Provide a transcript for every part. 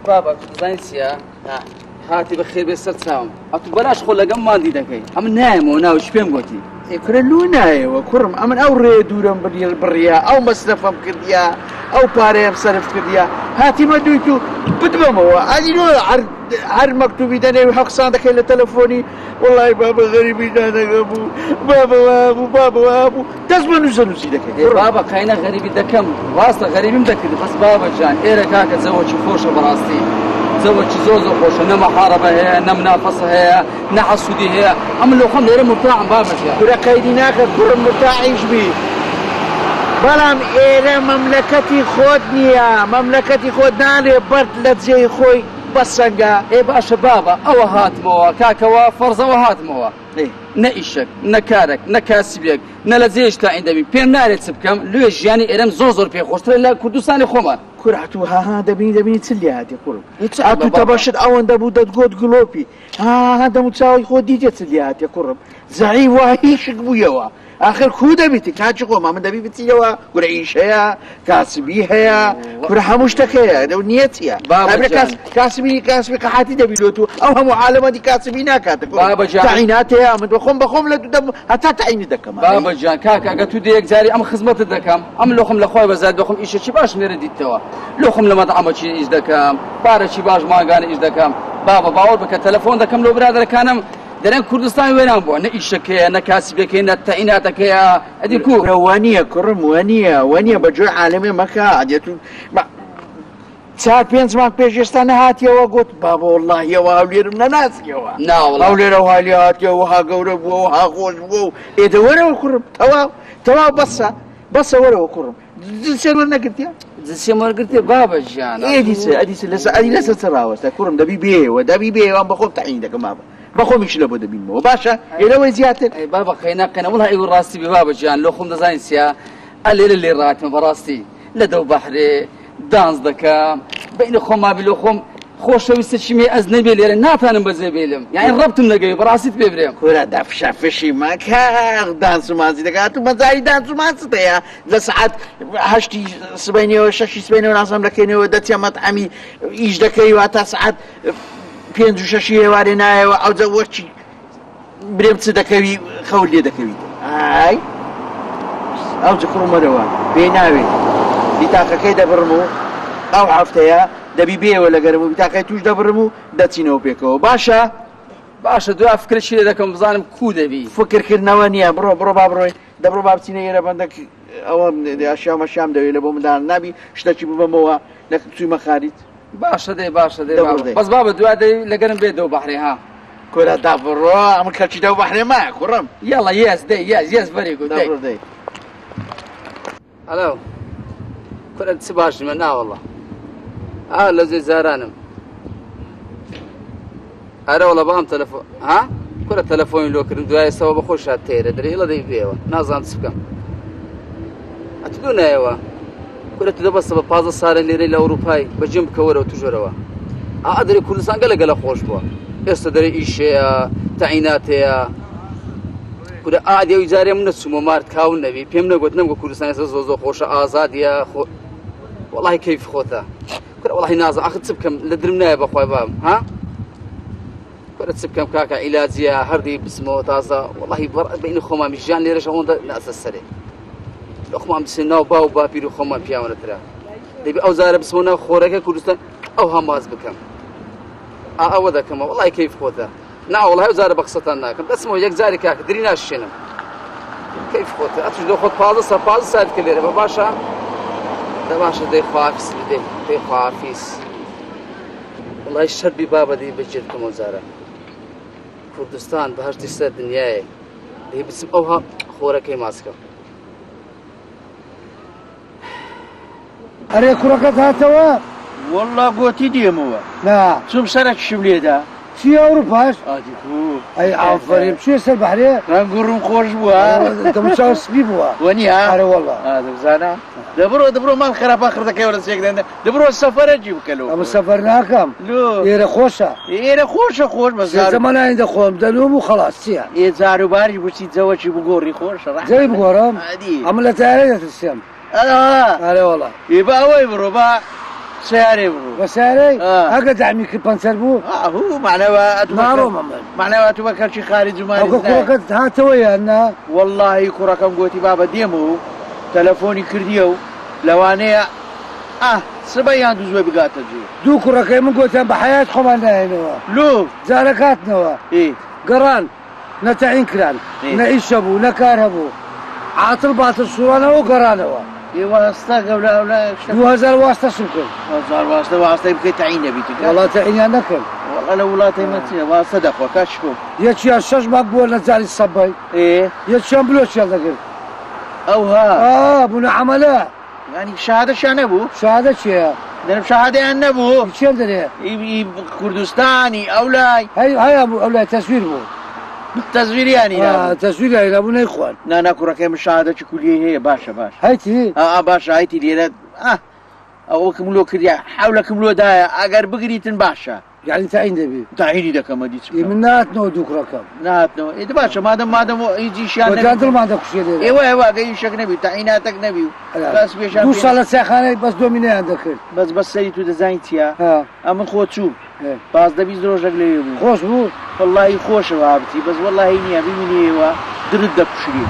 بابا تو دەزانی چییە؟ هاتی بەخێر بێ سەر چاوم. ئەتو بەلاش خۆ لەگەم ماندی دەکەی. ئەمن نایەمەوە ناوچ پێم گوتی. ئێ کورە لۆ نایەوە کوڕم ئەمن ئەو ڕێ دوورم بڕیا ئەو مەسرەفەم کردیا ئەو پارەیەم سەرف کردیا هاتیمە دووی تو بتبەمەوە ئەدی لۆ هەر مەکتوبی دەنێ و هەقسان دەکەی لە تەلەفۆنی وەڵای بابە غەریبی دانەگە بوو بابە وا بوو بابە وا بوو دەست بە نووسە نووسی دەکەی. ئێ بابە قەینە غەریبی دەکەم ڕاستە غەریبیم دەکرد بەس بابە جان ئێرە کاکە جەوەکی خۆشە بەڕاستی جەوەکی زۆر زۆر خۆشە نە مەحارەبە هەیە نە منافەسە هەیە نە حەسوودی هەیە ئەمن لۆ خۆم لێرە مرتاحم بابە جان. کورە قەیدی ناکە کوڕم مرتاحیش بی بەڵام ئێرە مەملەکەتی خۆت نییە مەملەکەتی خۆت نالێ بەرد لە جێی خۆی بەسەنگە. ئێ باشە بابە ئەوە هاتمەوە کاکەوە فەرزەوە هاتمەوە نە ئیشەک نە کارەک نە کاسبێک نە لە جێیش تاعین دەبی پێم نارێ چ بکەم لێ ژیانی ئێرەم زۆر زۆر پێ خۆشترە لە کوردستانی خۆمان. کورە ئەتوو ها ها دەبینی دەبینی چ لێ هاتیە کوڕم ئەتوو تەبەشت ئەوەندە بوو دەتگۆت گلۆپی ها ها دەم و چاوی خۆت دیتیە چ لێ هاتیە کوڕم زەعیف وا هیشک بوویەوە ئاخر کو دەبیتی کاکی خۆما من دەبی بچیەوە کورە ئیش هەیە کاسبی هەیە کورە هەموو شتەکەیە لەو نیەتیە بابە جان. کاسبی کاسبی قەحاتی دەبی لۆ تو ئەو هەموو عالەمەدی کاسبی ناکات بابە جان. تەعینات هەیە من بەخۆم بەخۆم لە دەم هەتا تەعینی دەکەم بابە جان کاکە ئەگە تو دێ یەکجاری ئەم خزمەتت دەکەم ئەم لۆخم لە خوای بەزاد بەخۆم ئیشەکی باشم لێرە دیتەوە لۆخم لە مەتعەمەکی ئیش دەکەم پارەکی باش مانگانە ئیش دەکەم بابە باوەڕ بکە تەلەفۆن دەکەم لۆ برادەرەکانم دەرێن کوردستان وێران بووە نە ئیشەکەیە نە کاسبەکەی نە تەعیناتەکەیە ئەدی کو کورە وانییە کوڕم وانییە وانییە بە گوێی عالەمێ مەکە ئەدی تو چار پێنج مانگ پێش ئێستا نەهاتیەوە گوت بابە وەڵڵاهیەوە هەولێرم نەناسیەوە ناوەڵا هەولێرە وها لێ هاتیەوە وها گەورە بووە وها خۆش بووە و ئێدە وەرەوە کوڕم تەواو تەواو بەسە بەسە وەرەوە کوڕم جنسیەت وەرنەگرتیە؟ جنسیەم وەرگرتیە بابە گیان. ئێدی چ ئەدی چ لەسەر ئەدی لەسەر چ ڕاوەستە کوڕم دەبی بێیەوە دەبی بێیەوە ئەم بەخۆم تەعین دەکەم بابە بەخۆم ئیش لە بۆ دەبینمەوە باشە ئێ لەوەی زیاتر. ئەی بابە قەینا قەینا وەڵا ئەی ڕاستی بێ بابە گیان لۆ خۆم دەزانی چیە ئە لێرە لێ ڕاتمە بەڕاستی لە دەو بەحرێ دانس دەکەم بەینە خۆما بی لۆ خۆم خۆشەویستەکی مێ ئەز نەبێ لێرە ناتانم بەجێ بێلم یانی ڕەبتم نەگەوی بەڕاستیت پێ برێم. کورە دە فشە فشی مەکە دانس و مانسی دەکات و مەجالی دانس و مانست هەیە لە سەعات هەشتی سبەینەوە شەشی سبەینەوە نازانم لە کەینەوە دەچیە مەتعەمی ئیش دەکەی وا تا سەعات پێنج و شەشی ئێوارێ نایەوە ئەوجا وەچی برێم چ دەکەوی خەوت لێ دەکەویت ئای ئەوجە کوڕمەرەوە بێ ناوێت بیتاقەکەی دەبڕم و ئەو هەفتەیە دەبی بێەوە لەگەرم و بیتاقەی توش دەبڕم و دەچینەوە پێکەوە باشە باشە دوا فکرە چی لێ دەکەم بزانم کو دەبی فکرکردنەوە نییە بڕۆ بڕۆ با بڕۆی دەبڕۆ با بچینە ئێرە بەندەک ئەوە ئەشیا مەشیام دەوێت لە بۆ منداڵ نابی شتەکی ببەمەوە لە چوویمە خاریج باشە دەی باشە دەی بەس بابە دوا دەی لەگەرم بێ دەو بەحرێ ها کورە دەبڕۆ ئەمن کەلکی دەو بەحرێ مایە کوڕم یاڵا yes دەی yes yes very good دەی دەی ئەلۆ کورە چ باشمە ناوەڵا ئا لە زێ جارانم ئەرە وەڵا بام تەلەفۆن ها کورە تەلەفۆنی لۆ کردم دوای ئێستاوە بە خۆش هات تێرە دەرێ ئیڵە دەی بێەوە نازانم چ بکەم ئەتلو نایەوە کورە تو دەبەستە بە 15 سالە لێرەی لە ئەوروپای بەجێم بکەوەرەوە توژەرەوە ئا دەرێ کوردستان گەلە گەلە خۆش بووە ئێستا دەرێ ئیشەیە تەعینات هەیە کورە ئادی ئەو جارێ من نەچوومە مارت کاون نەبی پێم نەگوت نەمگوت کوردستان ئێستا زۆر زۆر خۆشە ئازادیە خۆ وەڵی کەیف خۆتە کورە وەڵی نازە ئاخر چ بکەم لە درم نایە بەخوای بام ها کورە چ بکەم کاکە عیلاجیە هەردی بچمەوە تازە وەڵی بەینی خۆمان ژیان لێرەش ئەوەندە ناسە سەرێ لە خۆمان بچێ ناو باو باپیر و خۆمان پیاوەنەترە دەبی ئەو جارە بچمەوە ناو خۆرەکە کوردستان ئەو هەماز بکەم ئا ئەوە دەکەمەوە وەڵی کەیف خۆتە نا وەڵی ئەو جارە بە قسەتان ناکەم دەچمەوە یەک جاری کاکە دری ناشێنم کەیف خۆتە ئەتوش لۆ خۆت 15 سا 15 ساعت کە لێرە بە باشە دە باشە دەی خواحافیز بدەی دەی خواحافیز وەڵی شەربی بابە دەی بەجێ بکەمەوە جارە کوردستان بەهشتی سەر دنیایە دەی بچم ئەوها خۆرەکەی ماسکەم ئەرێ کوڕەکەت هاتەوە؟ وەڵڵا گۆتی دێمەوە. نا. چووم سەرەکیشم لێدا. چی ئەوروپاش؟ ئادی کوو. ئەی ئافەرین بچیە سەر بەحرێ؟ ڕەنگ و ڕووم خۆش بووە. دەموچاو سپی بووە. وەنیە؟ ئەرێ وەڵڵا. ئا دەبزانە. دەبڕۆ دەبڕۆ ماڵ خراپە خڕ دەکەیەوە لە سێک دەندە. دەبڕۆ سەفەرەکی بکە لۆ. ئەمن سەفەر ناکەم. لۆ؟ ئێرە خۆشە. ئێرە خۆشە خۆش بەس سێ زەمەنانی دەخۆم دەنووم و خەڵاس چییە؟ ئێ جاروباریش بچی جەوەکی بگۆڕی خۆشە ڕەحمەت. جەوی بگۆڕم؟ ئادی. ئەمن لە تەیارە دەترسێم. ئەرێ وەڵا. ئێ با ئەوەی بڕۆ با. سەیارەی بڕۆ. بە سەیارەی؟ ئا. ئەگە دەعمی کرد پەنچەر بوو؟ ئا، هو معناوە ئەتوو بە ناڕۆم کەر- ئەمن. معناوە ئەتوو بە کەرچی خارج و مارج ئەوکە نایە. کوڕەکەت هاتەوە یان نا؟ وەڵڵاهی کوڕەکەم گۆتی بابە دێمەوە و تەلەفۆنی کردیە و لەوانەیە ئا سبەی یان دووزوەی بگاتە جێ. دوو کوڕەکەی من گۆتیان بە حەیات خۆمان نایەنەوە. لۆ؟ جارەک هاتنەوە. ئێ. گەڕان. نە تەعین کران. ئێ. نە ئیش هەبوو، نە کار هەبوو. عاتڵ باتڵ سوڕانەوە و گەڕانەوە. ئێ واستە گەورە ئەولا شتە. 2000 واستەشم کرد. 2000 واستە واستەی بکەی تەعین نەبیت کە. وەڵا تەعینیان نەکرد. وەڵا لە وڵاتەی مە چیە واستە دەخوا کاک شکۆ. یەکیان شەش مانگ بووە لە جاری سەبەی. ئێ. یەکیان بلۆکیان دەگرت. ئەوها. ئا بوونە عەمەلە. یانی شەهادەشیان نەبوو؟ شەهادە چیە؟ دەرم شەهادەیان نەبوو؟ ئی چیان دەرێ؟ ئی کوردستانی ئەولای. هەی هەیان بوو ئەولای تەزویر بوو. تەزویریانی نابوو. تەزویریانی نابوو نەیخوارد. نا نا کوڕەکەی من شەهادەکی کولیەی هەیە باشە باشە. هەیتی؟ ئا باشە هەیتی لێرە ئا ئەوەکم لۆ کردیا حەولەکم لۆ دایە ئەگەر بگریتن باشە. یعنی تەعین دەبی؟ تەعینی دەکەمە دی چ ئی من ناتنەوە دوو کوڕەکەم. ناتنەوە ئێ باشە مادەم مادەم هیچیشیان وەجان دڵمان دەکوشێ لێرە. ئێوە ئێوە ئەگەر ئیشەک نەبی تەعیناتەک نەبی و بەس پێشان دوو ساڵ لە چایخانەی بەس دۆمینەیان دەکرد. بەس بەس سەری تو دەزانی چییە؟ ئەمن خۆ چووم 15 20 ڕۆژێک لەوێ بووم. خۆش بوو؟ وەڵڵاهی خۆشە وابچی بەس وەڵڵاهی نییە ببینیەوە درت دەکوشری.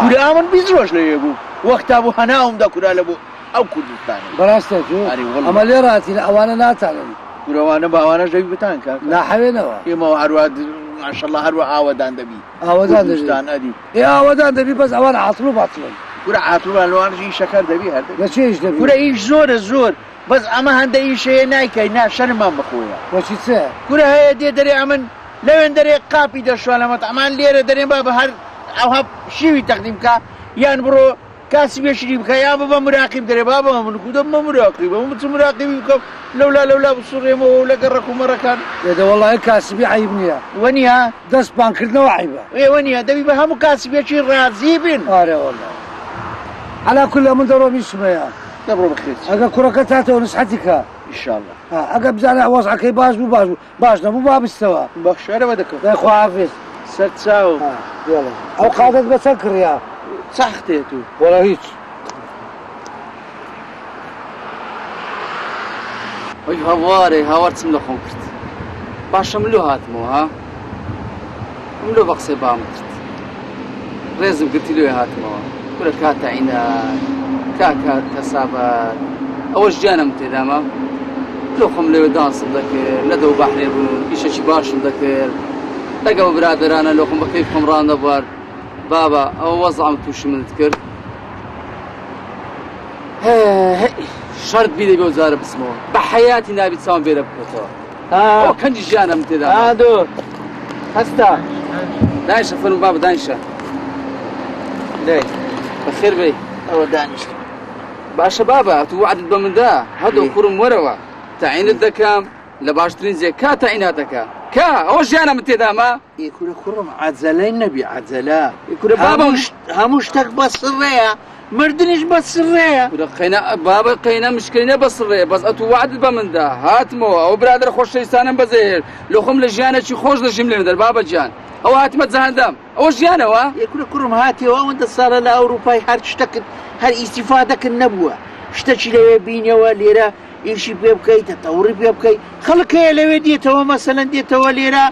کورە ئەمن 20 ڕۆژ لەوێ بووم وەختا بوو هەناوم دەکورا لە بۆ ئەو کوردستانەی. بەڕاستە تو؟ ئەرێ وەڵڵا. ئەمە لێرە هاتینە ئەوانە ناتانن. کورەوانە باوانەش دەبی بتان کاکە. ناحەوێنەوە. ئێمە هەروە ماشەڵڵا هەروە ئاوەدان دەبی. ئاوەدان دەبی. کوردستان ئەدی. ئێ ئاوەدان دەبی بەس ئەوان عاتڵ و باتڵن. کورە عاتڵ و لەوانەش ئیشەکەر دەبی هەر دەبی. لە چێ ئیش دەبی؟ کورە ئیش زۆرە زۆر بەس ئەمە هەندە ئیش هەیە نایکەی نا شەرممان بەخۆیە. وەچی چێ؟ کورە هەیە دێ دەرێ ئەمن لەوێن دەرێ قاپی دەشوا لە مەتعەمان لێرە دەرێ بابە هەر ئەوها شیوی تەقدیم بکە یان بڕۆ کاسی بێشری بکە یا ببە مراقیب دەرێ بابە من کو دەبمە مراقیب ئەمە بچم مراقیبی بکەم لەولا لەولا بسوڕێمەوە و لە گەڕەک و مەڕەکان. ئێ دە وەڵڵاهی کاسبی عەیب نییە. وەنیە؟ دەست پانکردنەوە عەیبە. ئێ وەنیە دەبی بە هەموو کاسبێکی ڕازی بن. ئارێ وەڵڵا. عەلا کول ئەمن دەڕۆم ئیشم هەیە. دەبڕۆ بەخێر چی. ئەگە کوڕەکەت هاتەوە نسحەتی کە. ئینشاڵڵا. ئەگە بزانە وەزعەکەی باش بوو باش بوو باش نەبوو با بچتەوە. بەخشەرەوە دەکەم. دەی خواحافیز. سەر چاوم. بێڵێ. ئەو قادەت بە چەند کڕیا؟ سەختێ تو. وەڵا هیچ. ئەی هاوارێ هاوار چم لە خۆم کرد. باشە من لۆ هاتمەوە ها؟ من لۆ بە قسەی بام کرد. ڕێزم گرتی لۆێ هاتمەوە. کورە کا تەعینات، کا کەسابەت. ئەوەش گیانم تێدامە. لۆ خۆم لەوێ دانسم دەکرد، لە دەو بەحرێ بووم، ئیشەکی باشم دەکرد. لەگەڵ برادەرانە لۆ خۆم بە کەیف خۆم ڕاندەبوارد. بابا ئەوە وەزعم تووشی منت کرد. شەرت بی دەبێ ئەو جارە بچمەوە. بە حەیاتی نابی چاوم بێرە بکەوتەوە. ئەوە کەنجی ژیانە من تێدا. دۆ هەستا. دانیشە فەرموو بابە دانیشە. دەی. بەخێر بێی. ئەوە دانیشت. باشە بابە تو وعدت بە مندا هەدۆ کوڕم وەرەوە تەعینت دەکەم لە باشترین جێ کا تەعیناتەکە کا ئەوە ژیانە من تێدامە. ئێ کورە کوڕم عەجەلەی نەبی عەجەلە. ئێ کورە بابم هەموو شتەک بەسڕەیە مردنیش بەسڕەیە. کورە قەینا بابە قەینا مشکلینە بەسڕەیە بەس ئەتوو وعدت بە مندا هاتمەوە ئەو برادەر خۆشەویستانم بەجێهێشت لە خۆم لە ژیانێکی خۆش دەژیم لێم دەر بابە گیان ئەوە هاتمە جەهەندەم ئەوە ژیانەوە؟ ئێ کورە کوڕم هاتیەوە ئەوەندە ساڵە لە ئەوروپای هەر شتەکت هەر ئیستیفادەکت نەبووە شتەکی لەوێ بینەوە لێرە ئیشی پێ بکەی تەتەوڕی پێ بکەی خەڵک هەیە لەوێ دێتەوە مەسەلەن دێتەوە لێرە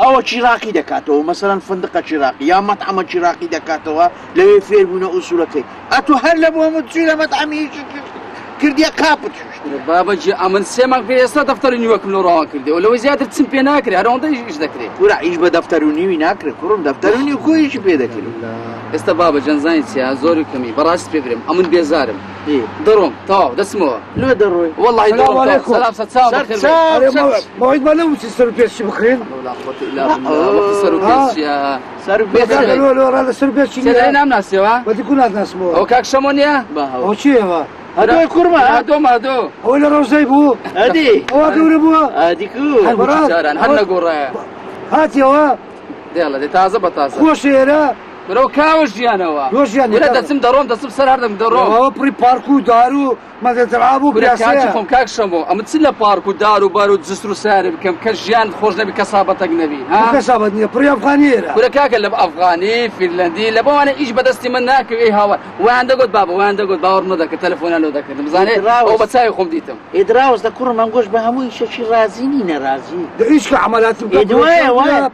ئەوە چیراقی دەکاتەوە مەسەلەن فندقە چیراقی یا مەتعەمە چیراقی دەکاتەوە لەوێ فێر بوونە ئوسولەکەی ئەتۆ هەر لە بۆ هەموو چووی لە مەتعەمی کردیە قاپت شوشت. بابە جی ئەمن سێ مانگ پێ ئێستا دەفتەری نیوەکم لۆ ڕەوان کردێ و لەوەی زیاتر چم پێ ناکرێ هەر ئەوەندە ئیش دەکرێ. کورە ئیش بە دەفتەر و نیوی ناکرێ کوڕم دەفتەر و نیو کۆ ئیشی پێ دەکرێ. ئێستا بابە جان زانی چیە زۆر و کەمی بەڕاست پێ برێم ئەمن بێزارم دەڕۆم تەواو دەچمەوە. لۆ دەڕۆی؟ وەڵڵاهی دەڕۆم تەواو سەلام سەر چاو بەخێر بێی. ئەرێ مەوعید ما نەوتی سەر و پێچی بکڕین؟ لا قوەتە ئیلا بالله وەختی سەر و پێچ چیە؟ سەر و پێچ لۆ لۆ ڕا لە سەر و پێچی نییە؟ چێ نامناسیەوە؟ بەدی کو ناتناسمەوە. ئەوە کاک شەمۆ نییە؟ ئەوە چییەوە؟ هەدۆی کوڕمە؟ هەدۆم هەدۆ. ئەوەی لە ڕەوزەی بوو؟ ئەدی. ئەوە گەورە بووە؟ ئەدی کو. هەر وەکی جاران هەر نەگۆڕایە. هاتیەوە؟ دێڵە دێ تازە بە تازە. خۆشە ئێرە؟ کورە کاوە ژیانەوە. لۆ ژیان کورە کاکە. دەچم دەڕۆم، دەچم سەر هەردەم دەڕۆم. ئەوە پڕی پارک و دار و مەدەتەلعاب و کورە کاکی پیاسەیە. خۆم کاک شەمۆ، ئەمە چ لە پارک و دار و بار و جسر و سارێ بکەم کە ژیان خۆش نەبی، کەسابەتەک نەبی، ها؟ کەسابەت نییە، پڕی ئەفغانی ئێرە. کورە کاکە لە ئەفغانی، فینلەندی، لە بۆوانە ئیش بەدەستی من ناکەوێ. ئەی هاوار وایان دەگوت بابە، وایان دەگوت، باوەڕ نەدەکرد، تەلەفۆنیان لۆ دەکردم، بزانێ ئەو بە چاوی خۆم دیتم. ئێ دراوەستە کوڕم، ئەم گۆش بە هەموو ئیشەکی ڕازی نینە، ڕازی. دە ئیش کە عەمەلاتی بکە، ئێ دوایە، وایە.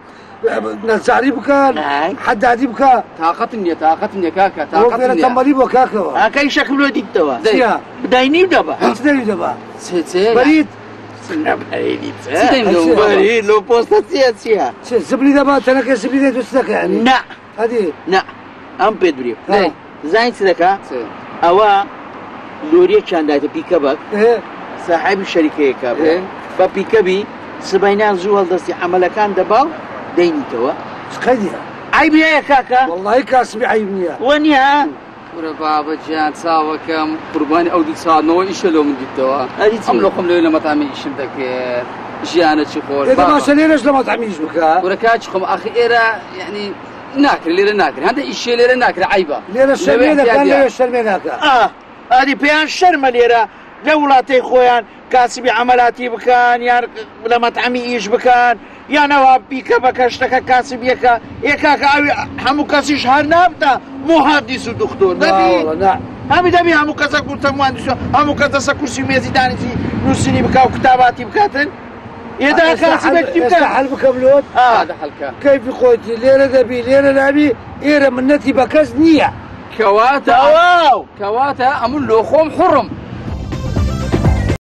نەجاری بکە، ئای. حەدادی بکە. تاقەتم نییە، تاقەتم نییە کاکە، ئەوە تاقەتم فێرە نییە. تەمبەلی بۆ کاکەوە. ئاکا ئیشەکم لۆ دیتەوە. دەی. چییە؟ بدای نیو دەبا. چ دەوی دەبا؟ چێ چێ؟ بەریت. بەریت. چ دەیم لەو بابا؟ بەریت لۆ پۆستە چییە چییە؟ چ زبلی دەبا، تەنەکە زبلی دێت و چ دەکە یعنی؟ نا. ئەدی. نا. ئەم پێت بریم. دەی. زانی چ دەکا؟ چێ؟ ئەوە لۆریەکیان دایتە پیکەبەک. ئێ. ساحێبی شەریکەیەکە بێ. ئێ. بە پیکەبی سبەینان زوو هەڵدەستی عەمەلەکان دەبا و دەینیتەوە. چ قەیدیە؟ عەیب هەیە کاکە؟ وەڵڵاهی کاسبی عەیب نییە. وە نییە؟ کورە بابە گیان چاوەکەم قوربانی ئەو دوو چاوەوە ئیشە لۆ من دیتەوە. ئەری چی؟ ئەم لۆ خۆم لەوێ لە مەتامی ئیشم دەکرد. ژیانە چی خۆش. ئێ بابا. باشە لێرەش لە مەتعەمی ئیش بکە. کورە کاچ خۆم ئاخی ئێرە یعنی ناکرێ، لێرە ناکرێ، هەندێک ئیشێ لێرە ناکرێ، عەیبە. لێرە شەرمێ لەوێ دەکا، احتیاجیە. لەوێ شەرمێ ناکا. ئا، ئەری پێیان شەرمە لێرە لە وڵاتەی خۆیان کاسبی عەمەلاتی بکەن یان لە مەتعەمی ئیش بکەن یانەوە پیکە بە کەشتەکە کاسبیەکە. ئێ کاکە ئەوی هەموو کەسیش هەر نابتە موهەندیس و دکتۆر. دەبی؟ نا، نا. هەمی دەبی هەموو کەسە بوتە موهەندیس و هەموو کەس دەسە کورسی مێزی دانیشی نووسینی بکا و کتاباتی بکاتن. ئێدا کاسبێکی بکە. ئێستا حەل بکەم لۆت. ئا. هذا حەلکە. کەیفی خۆتی لێرە دەبی، لێرە نابی، ئێرە منەتی بە کەس نییە. کەواتە تەواو. کەواتە ئەمن لۆ خۆم حوڕم.